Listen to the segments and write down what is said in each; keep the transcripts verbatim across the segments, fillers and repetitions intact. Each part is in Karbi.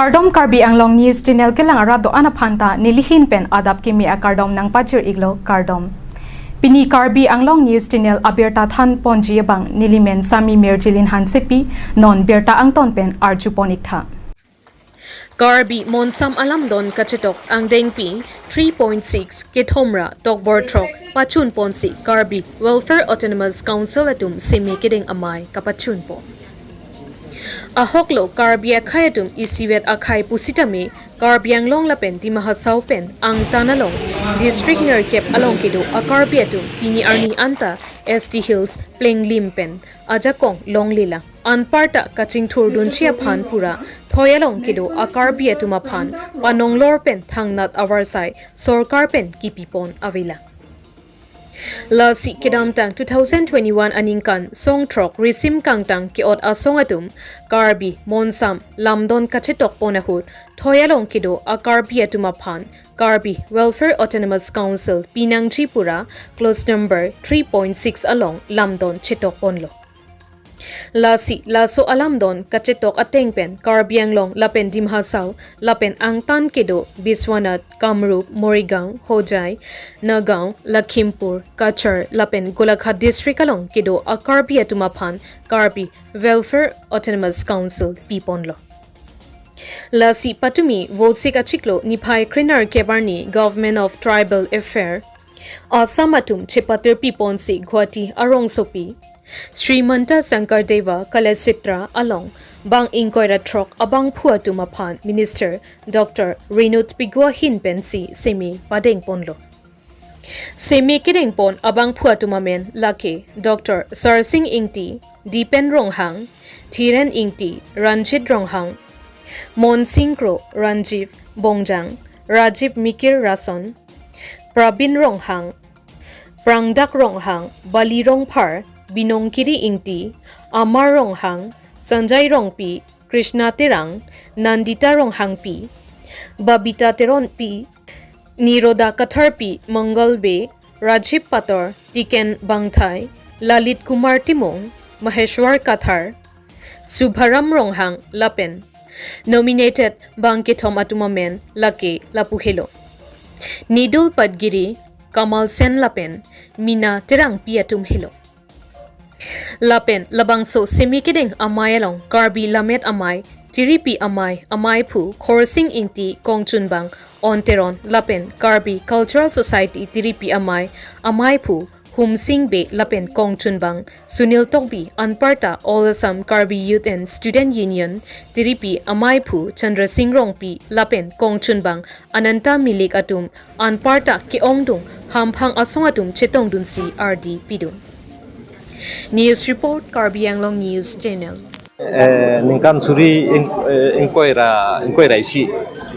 Kardom, Karbi Anglong News Channel kelang arat do-an aphan ta nelihin pen adap kimi akardom nangpajir-iklo, kardom. Pini Karbi Anglong News Channel abirta thanponji abang nelimen Sami Mirjilin Hansepi, non birta angton pen arjupon-iktha. Karbi Monsam alamdon kachetok angdengpi three point six kethom ra tokbor throk pachunponsi Karbi Welfare Autonomous Council atum seme kedeng amei kapachunpon. Ahoklo Karbi akhei atum isivet akhei pusitame Karbi Anglong lapen Dima Hasao pen angtan along district nerkep along kedo a-Karbi atum pini arni anta S T Hills plenglim pen ajakong longlelang. Anparta kachingthurdunji aphan pura thoi along kedo a-Karbi atum aphan panonglor pen thangnat avarsai sorkar pen kipipon avelang. Lasi kedamtang two thousand twenty-one aningkan song throk risim kangtang ke-ot asong atum Karbi Monsam lamdon kachetokpon ahut thoi along kedo a-Karbi atum aphan Karbi Welfare Autonomous Council pinangji pura clause number three point six along lamdon chetokponlo. Lasi laso alamdon kachetok ateng pen Karbi Anglong lapen Dima Hasao lapen angtan kedo Biswanath, Kamrup, Morigaon, Hojai, Nagaon, Lakhimpur, Cachar lapen Golaghat district along kedo a-Karbi atum aphan Karbi Welfare Autonomous Council piponlo. Lasi patumi Vosik achiklo niphai krenerkep arni Government of Tribal Affair Assam atum chepatir piponsi Guwahati arongsopi Srimanta Shankar Deva Kalachitra along bang ingkoi ra throk abangphu atum aphan Minister Doctor Renu Tpigua ahin pensi seme padengponlo. Seme kedengpon abangphu atum amen lake Doctor Sarsing Ingti, Dipen Ronghang, Thiren Ingti, Ranjit Ronghang, Monsing Kro, Ranjiv Bongjang, Rajiv Mikir Rason, Prabin Ronghang, Prangdak Ronghang, Bali Rongphar, Binongkiri Ingti, Amar Ronghang, Sanjay Rongpi, Krishna Terang, Nandita Ronghangpi, Babita Teronpi, Niroda Katharpi, Mangal Bey, Rajiv Pator, Tiken Bangthai, Lalit Kumar Timung, Maheshwar Kathar, Subharam Ronghang lapen nominated bang kethom atum amen lake lapu helo: Nidul Patgiri, Kamal Sen lapen Mina Terangpi atum helo. Lapen labangso seme kedeng amei along Karbi Lammet Amei, Tiripi Amei, Ameiphu Khorsing Ingti kongchunbang On Teron lapen Karbi Cultural Society Tiripi Amei, Ameiphu Humsing Bey lapen kongchunbang Sunil Tokbi anparta All Assam Karbi Youth and Student Union Tiripi Ameiphu Chandra Sing Rongpi lapen kongchunbang Ananta Milik atum anparta ke-ongdung hamphang asong atum chetongdunsi ardi pidun. News report, Karbi Anglong News Channel. Eh, ningkan suri ing-, eh, ingkoi ra, ingkoi ra isi,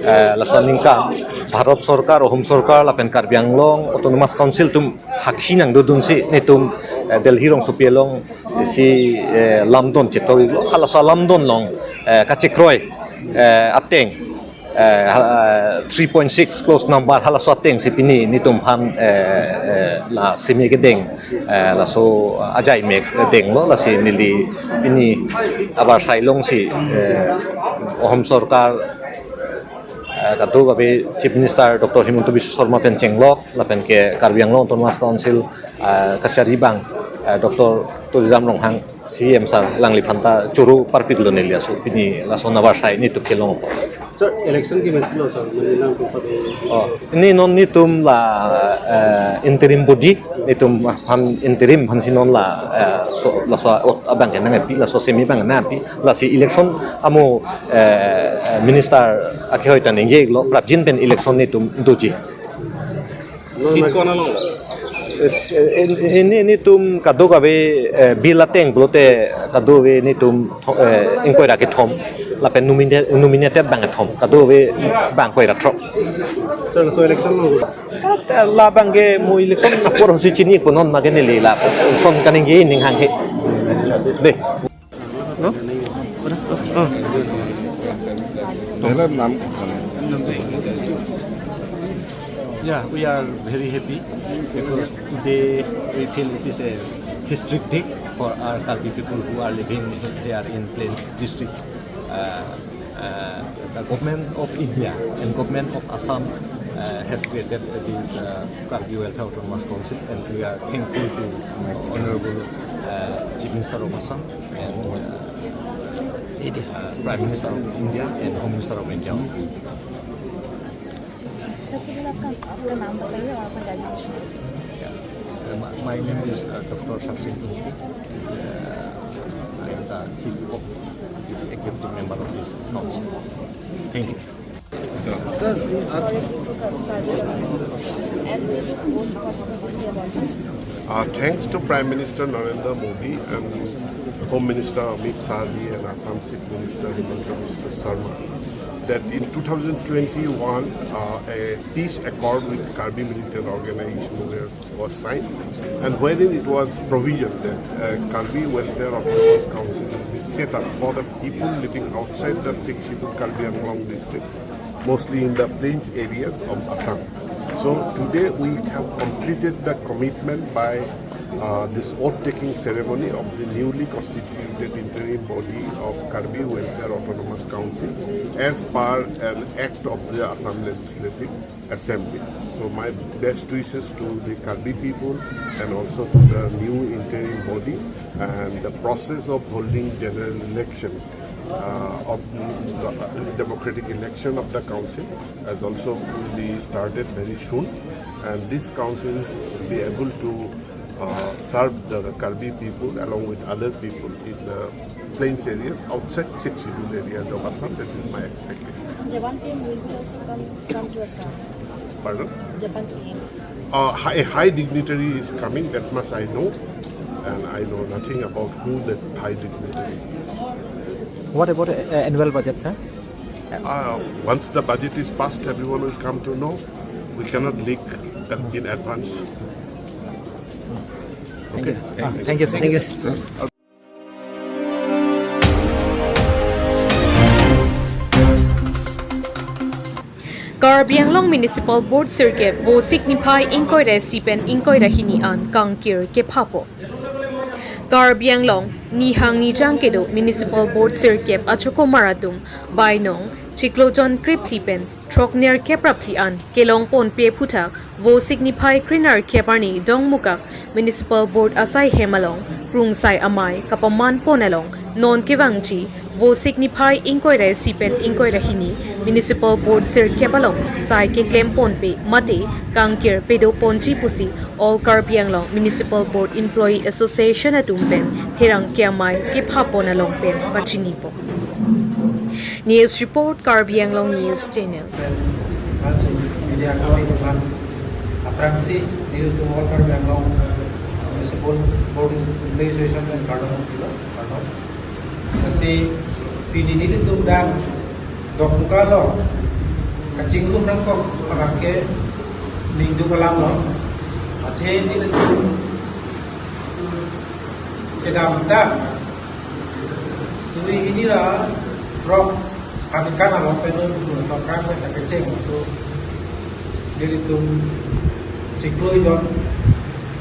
eh, laso aningkan Bharat Sorkar, Ahom Sorkar lapen Karbi Anglong Autonomous Council atum hakhi nangdodunsi netum, eh, Delhi rongsopi along isi, eh, lamdon chetok-iklo. Halaso alamdon along, eh, kachekroi, eh, ateng, eh, ha-, three point six clause number halaso atengsi pini netum aphan, eh, eh, la seme kedeng, eh, laso ajai mek denglo, lasi neli pini avarsai longsi, eh, Ahom Sorkar, eh, kadokave Chief Minister Doctor Himanta Biswa Sarma pen chenglok lapen ke Karbi Anglong Autonomous Council, eh, kachari abang, eh, Doctor Tuliram Ronghang C M sir alangliphan ta choro parpiklo neli aso pini laso avarsai netum kelong. Sir, election ke mati lo, sir, mane nangtum pada. Oh, ini non netum la, eh, interim body, netum aphan interim aphansi non la, eh, so, laso a-ot abang ke nangpi, laso seme abang nangpi, lasi election amo, eh, eh, minister akehoi ta ningje-iklo, prapjin pen election netum doji. Seat ko-an along? Es-, eh, in-, ini, netum kadokave, eh, bill ateng pulote kadokave netum tho-, eh, ingkoi ra kethom lapen nomine-, nominated abang kethom, kadokave abang ingkoi ra throk. Sir, laso election along? Ah, labang ke mo election apor si chini-ikpo, non ma ke neli lason kaningje aning hanghe. Dei. No? Udah? Oh, oh. Pehla naam. Yeah, we are very happy because today we feel it is a historic day for our Karbi people who are living here in Plains District. Uh, Uh, the government of India and government of Assam uh, has created this uh, Karbi Welfare Autonomous Council, and we are thankful to Honorable uh, Chief Minister of Assam and uh, uh, Prime Minister of India and Home Minister of India. सबसे पहले आपका, आपका नाम बताइए और आपका designation. Yeah. Uh, my, my name is uh, Doctor Sarsing Ingti. Uh, I am the chief of this executive member of this council. Thank you. Sir, as Uh, thanks to Prime Minister Narendra Modi and Home Minister Amit Shah ji and Assam Chief Minister Himanta Biswa Sarma, that in two thousand twenty-one, uh, a peace accord with Karbi militant organization was, was signed, and wherein it was provision that uh, Karbi Welfare Autonomous Council will be set up for the people living outside the Sixth Schedule Karbi Anglong district, mostly in the plains areas of Assam. So today we have completed the commitment by uh, this oath-taking ceremony of the newly constituted interim body of Karbi Welfare Autonomous Council as per an act of the Assam Legislative Assembly. So my best wishes to the Karbi people and also to the new interim body, and the process of holding general election uh, of the democratic election of the council has also will be started very soon, and this council will be able to uh, serve the Karbi people along with other people in the plains areas outside Sixth Schedule areas of Assam. That is my expectation. Japan P M will be also come, come to Assam. Pardon? Japan P M. Uh, hi- a high dignitary is coming, that much I know, and I know nothing about who that high dignitary is. What about uh, annual budget, sir? Uh, once the budget is passed, everyone will come to know. We cannot leak uh, in advance. Okay. Thank you. Ah, thank you, sir. Thank you, sir. Karbi Anglong Municipal Board sirkep Vosik niphai ingkoi ra isi pen ingkoi ra hini an kangkir kephapo. Karbi Anglong nihang nijang kedo Municipal Board sirkep achokomar atum bainong chiklo jon krephli pen throknerkep ra phli an kelong ponpe aphuthak Vosik niphai krenerkep arni Dongmukak Municipal Board asai hem along krungsai amei kapaman pon along non kevangji Vosik niphai ingkoi ra isi pen ingkoi ra hini Municipal Board sirkep along sai keklem ponpe mate kangkir pedo ponji pusi All Karbi Anglong Municipal Board Employee Association atum pen pherangke amei kepha pon along pen pachinipo. News report, Karbi Anglong News Channel. Media kami dengan apransi di itu All Karbi Anglong Municipal Board Employee Association dan Kardom Kilo, Kardom. Kasi pini nelitum dak Dongmukak lo kachingrum nangkok pherangke ningduk alam lo. Athe nelitum kedam dak suri hini ra throk kami kan along pen non tu throk kan pen kacheng so nelitum chiklo jon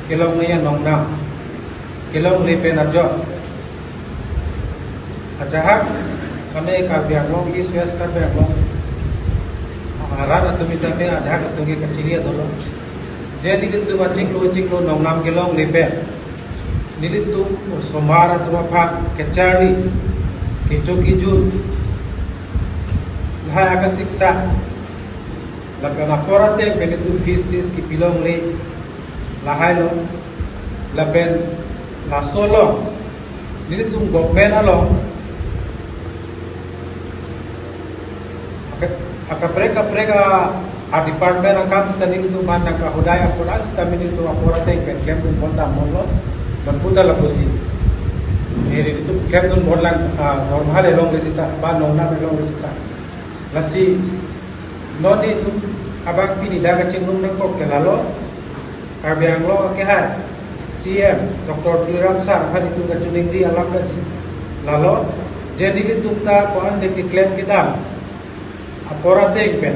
kelongle anong nam kelongle pen ajok. Ajahak kami Karbi Anglong, East West Karbi Anglong arat atum sitame ajahak atum ke kachiri adolo. Je nelitum achiklo achiklo nongnam kelongle pen nelitum osomar atum aphan kacharli, kecho kejut, lahai akasiksa, lapen apor ateng pen nelitum fees kipilongle lahai lo, lapen laso along nelitum government along aka- akaprek kaprek a, a department akam sita nelitum man nangkahodai apodan sita nelitum apor ateng pen klemdun pon tanglo. Laputa lapusi nelitum klemdun pon lang, ah, normal elongle sita ba nongnam elongle sita. Lasi non nelitum abang pini dak kachingrum nangkok ke lalo Karbi Anglong akehai C M Doctor Tuliram Sir aphan nelitum kachiningri alam kachinilo. Je nelitum ta ko-an de keklem kedam apor ateng pen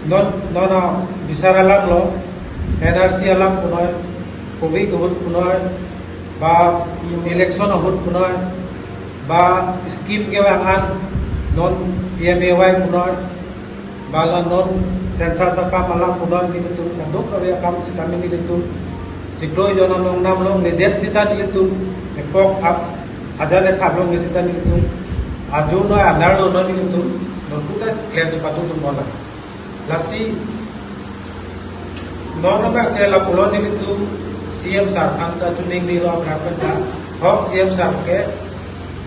non non a bisar alam lo, N R C alam punoi, covid ahut punoi, ba election ahut punoi, ba scheme kevang an Non P M A Y punon, bala non census akam alam punon nelitum kadokave akam sitame nelitum chiklo jon anong nam longledet sita nelitum epok ap ajan ethap longle sita nelitum ajo noi anar lo non nelitum non puta klem chepatu tum bola. Lasi non abang ke lapulo nelitum C M sir aphan ta chuning di lo aphan ta, hok C M sir ke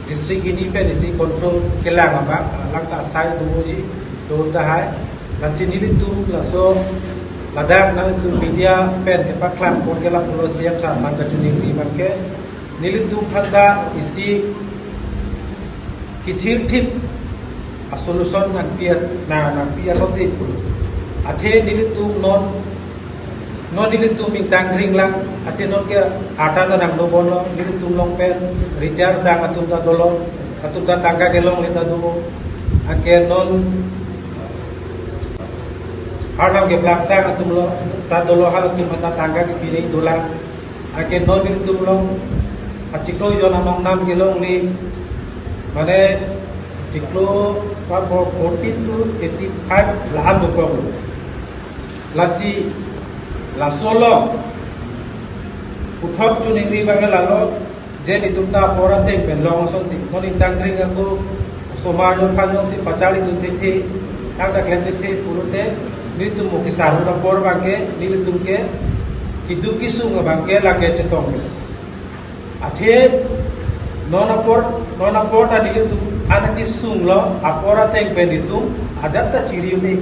district hini pen isi control kelang abang, lang ta sai do ji, do ta hai. Lasi nelitum laso ladak nangtum media pen kepaklang pon ke lapulo C M sir aphan ta chuning di abang ke nelitum aphan ta isi kithirthip a-solution nangpi as-, na, nangpi asonte pulo. Athe nelitum non, non nelitum ingtang ring lang, athe non ke atan nang do bono, nelitum along pen retire dang atum ta dolo, atum ta tangka kelongle ta do, anke non arnam keplak dang atum lo, ta dolo, halatum ta tangka kepi ning dolang. Anke non nelitum along achiklo jon anong nam kelongle, mane chiklo pa po fourteen to eighty-five la-an dokok lo. Lasi laso along puthot chuning ri abang lalo, je nelitum ta apor ateng pen long asonte, non ingtang ring ako osomar non phan jongsi pachari dun thethe, tang ta klem thethe pulote, nelitum mo kesar apor abang ke nelitum ke keduk kesung abang ke lake chetong. Athe non apor, non apor ta nelitum an kesung lo, apor ateng pen nelitum ajat ta chiri un-e.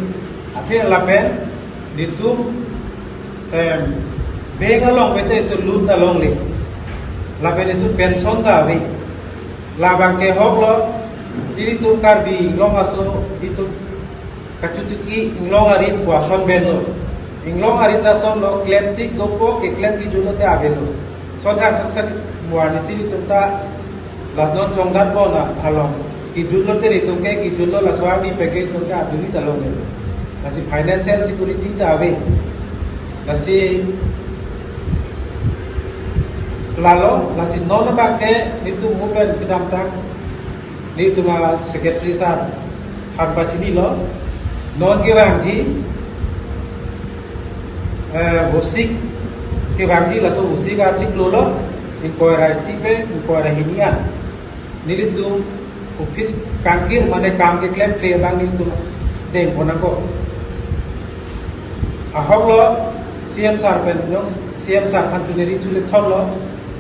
Athe lapen nelitum, em, bank along bete nelitum loan ta longle. Lapen nelitum pension ta ave. Labang ke hok lo, nelitum Karbi Anglong aso nelitum kachotiki inglong arit pu ason pen lo. Inglong arit ason lo, klem tik dopo, keklem kejut lote avelo. Son thang thaksan muar nisi nelitum ta las non chongdat bon along kejut lote nelitum ke kejut lo, laso arni package nelitum ke aduli ta longle. Lasi financial security ta ave. Lasi lalo, lasi non abang ke nelitum mo pen kedamtang nelitum a-secretary sir aphan pachini lo, non kevangji, eh, Vosik kevangji, laso Vosik achiklo lo, ingkoi ra isi pen ingkoi ra hini an nelitum office kangkir mane kam keklem kle abang nelitum deng pon ako. Ahok lo, C M sir pen jong, C M sir aphan chuning ri thule thot lo,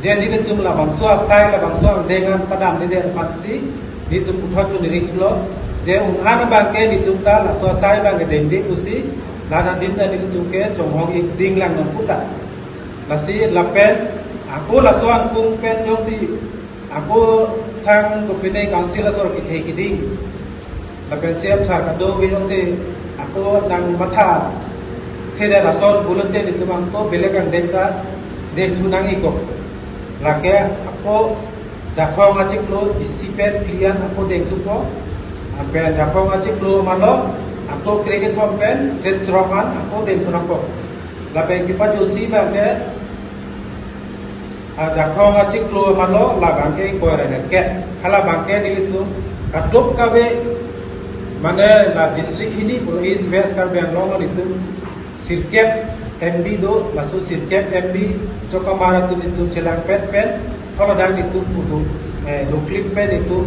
je nelitum labangso asai, labangso angdeng an padamde aphansi nelitum puthot chuning ri thulo, je un-an abang ke nelitum ta laso asai abang ke dengde pusi, la-an adim ta nelitum ke chonghong ik ding lang non puta. Lasi lapen ako laso angkung pen jongsi ako thang kopine council asor kethe keding, lapen C M sir kadokave jongsi ako nangmatha thedet ason pulote nelitum ako belek angdeng ta dengthu nangji ko. Lake ako Jakhong achiklo isi pen phli an ako dengthupo. Lapen Jakhong achiklo amalo ako krekethom pen krethrok an ako dengthu nangpo. Lapen kepajutsi abang ke, ah, Jakhong achiklo amalo labang ke ingkoi ra nerkep. Halabang ke nelitum kadokave mane la district hini pulo East West Karbi Anglong nelitum sirkep M B do, laso sirkep M B chokamar atum nelitum chelang pen pen, haladak nelitum pudo, eh, doklip pen nelitum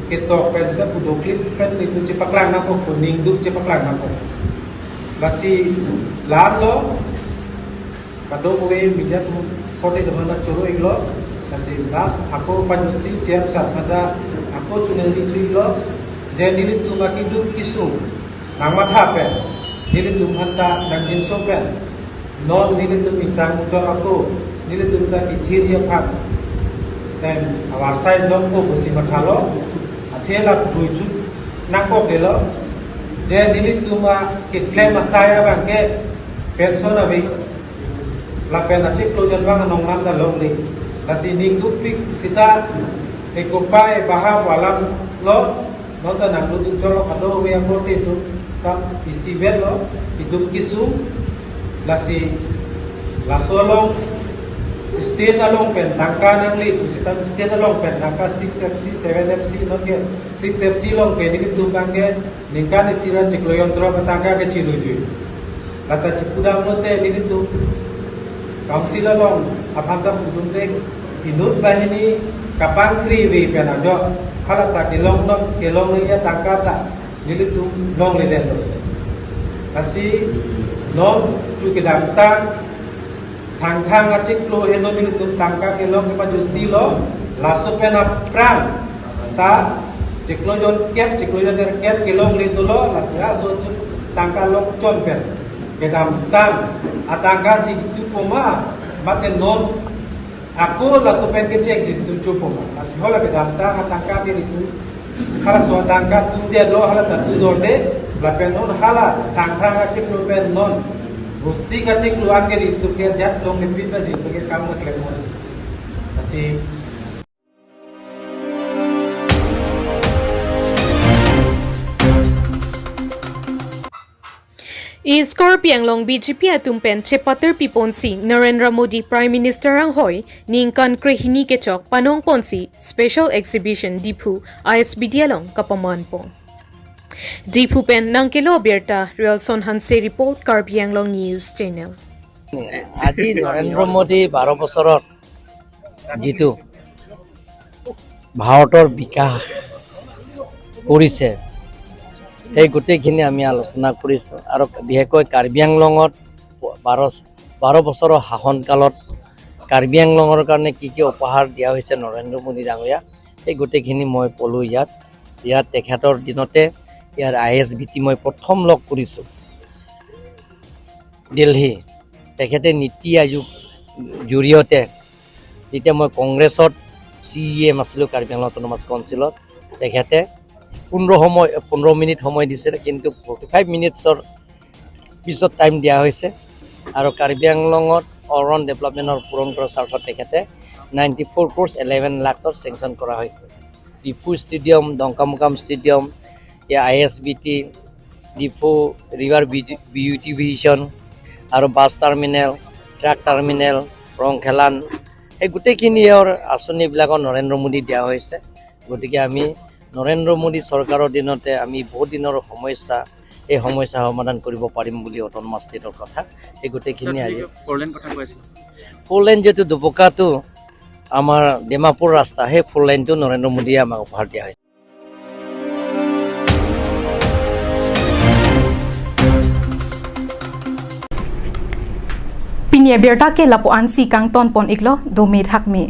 ketok pen sita pudoklip pen nelitum chepaklang nangkok, pu ningduk chepaklang nangkok. Lasi la-an lo, kadokave media atum korte teman choro ik lo, lasi last ako pajutsi C M sir aphan ta ako chuning ri thu ik lo, je nelitum akeduk kesung nangmatha pen, nelitum aphan ta nangjinso pen, non nelitum ingtang ujor ako, nelitum ta kethir aphan pen avarsai dongpo pusi mathalo, athe la dui thu nangkok delo, je nelitum akeklem asai abang ke pension ave, lapen achiklo jon abang anong nam ta longle. Lasi ningdukpik sita ekopai baha pu alam lo, non ta nangduk cholo kadokave akorte atum ta isi vet lo, keduk kesung, lasi laso along State along pen tangka nangli, pusitame state along pen tangka six F C, seven F C, non ke six F C along pen nelitum abang ke ningkan isi ra chiklo jon throk atangka ke chirujui. Lata chipudam lote nelitum council along aphan ta pudum deng inut banghini kapangkri ave pen ajo halata kelong non kelong ya tangka ta nelitum longledetlo. Lasi non tu kedamtang Thangthang achiklo henlo nelitum tangka kelong kepajutsi lo, laso pen aphrang ta chiklo jon kep, chiklo jon nerkep kelongle dolo, lasi laso chu tangka longchon pen kedamtang atangka si chupo ma, mate non ako laso pen kecheng si chupo ma, lasi hala kedamtang atangka ke nelitum halaso atangka tudetlo, hala ta tudorde, lapen non hala Thangthang achiklo pen non Rosik achiklo an ke nelitum ke jat longle pin ta nelitum ke kam nangklemnon. Lasi East Karbi Anglong B J P atum pen chepaterpi ponsi Narendra Modi Prime Minister anghoi ningkan krehini kechok panong ponsi special exhibition Diphu I S B T along kapaman pon. Diphu pen nangkelo abirta Relson Hanse report, Karbi Anglong News Channel. আজি নৰেন্দ্ৰ মোদী বাৰ বছৰত যিটো ভাৰতৰ বিকাশ কৰিছে, সেই গোটেইখিনি আমি আলোচনা কৰিছোঁ। আৰু বিশেষকৈ কাৰ্বি আংলঙত বাৰ বাৰ বছৰৰ শাসনকালত কাৰ্বি আংলঙৰ কাৰণে কি কি উপহাৰ দিয়া হৈছে নৰেন্দ্ৰ মোদী ডাঙৰীয়া, সেই গোটেইখিনি মই ক'লোঁ ইয়াত। ইয়াত তেখেতৰ দিনতে ইয়াৰ আই এছ বি টি মই প্ৰথম লগ কৰিছোঁ দিল্লী। তেখেতে নীতি আয়োগ জৰিয়তে, যেতিয়া মই কংগ্ৰেছত চি ই এম আছিলোঁ কাৰ্বি আংলং অট'নমাছ কাউন্সিলত, তেখেতে পোন্ধৰ সময়, পোন্ধৰ মিনিট সময় দিছিলে, কিন্তু ফৰ্টি ফাইভ মিনিটছৰ পিছত টাইম দিয়া হৈছে। আৰু কাৰ্বি আংলঙত অৰবান ডেভেলপমেণ্টৰ পূৰণ কৰাৰ স্বাৰ্থত তেখেতে নাইণ্টি ফ'ৰ ক্ৰ'ৰ্ছ ইলেভেন লাখছৰ চেংচন কৰা হৈছে। ডিফু ষ্টেডিয়াম, ডংকামুকাম ষ্টেডিয়াম, এয়া I S B T, Diphu river beauty-, beautification আৰু বাছ টাৰ্মিনেল, ট্ৰাক টাৰ্মিনেল, ৰংখেলান, এই গোটেইখিনি ইয়াৰ আঁচনিবিলাকৰ নৰেন্দ্ৰ মোদী দিয়া হৈছে। গতিকে আমি নৰেন্দ্ৰ মোদী চৰকাৰৰ দিনতে আমি বহুত দিনৰ সমস্যা, এই সমস্যা সমাধান কৰিব পাৰিম বুলি অট'নমাছ ষ্টেটৰ কথা, এই গোটেইখিনি আজি। ফ'ৰ লেন কথা কৈ আছিলো। ফ'ৰ লেন যিহেতু দুবকাটো আমাৰ ডিমাপুৰ ৰাস্তা, সেই ফ'ৰ লেনটো নৰেন্দ্ৰ মোদীয়ে আমাক উপহাৰ দিয়া হৈছে। Pini abirta ke lapu-ansi kangton pon iklo, dome thakme.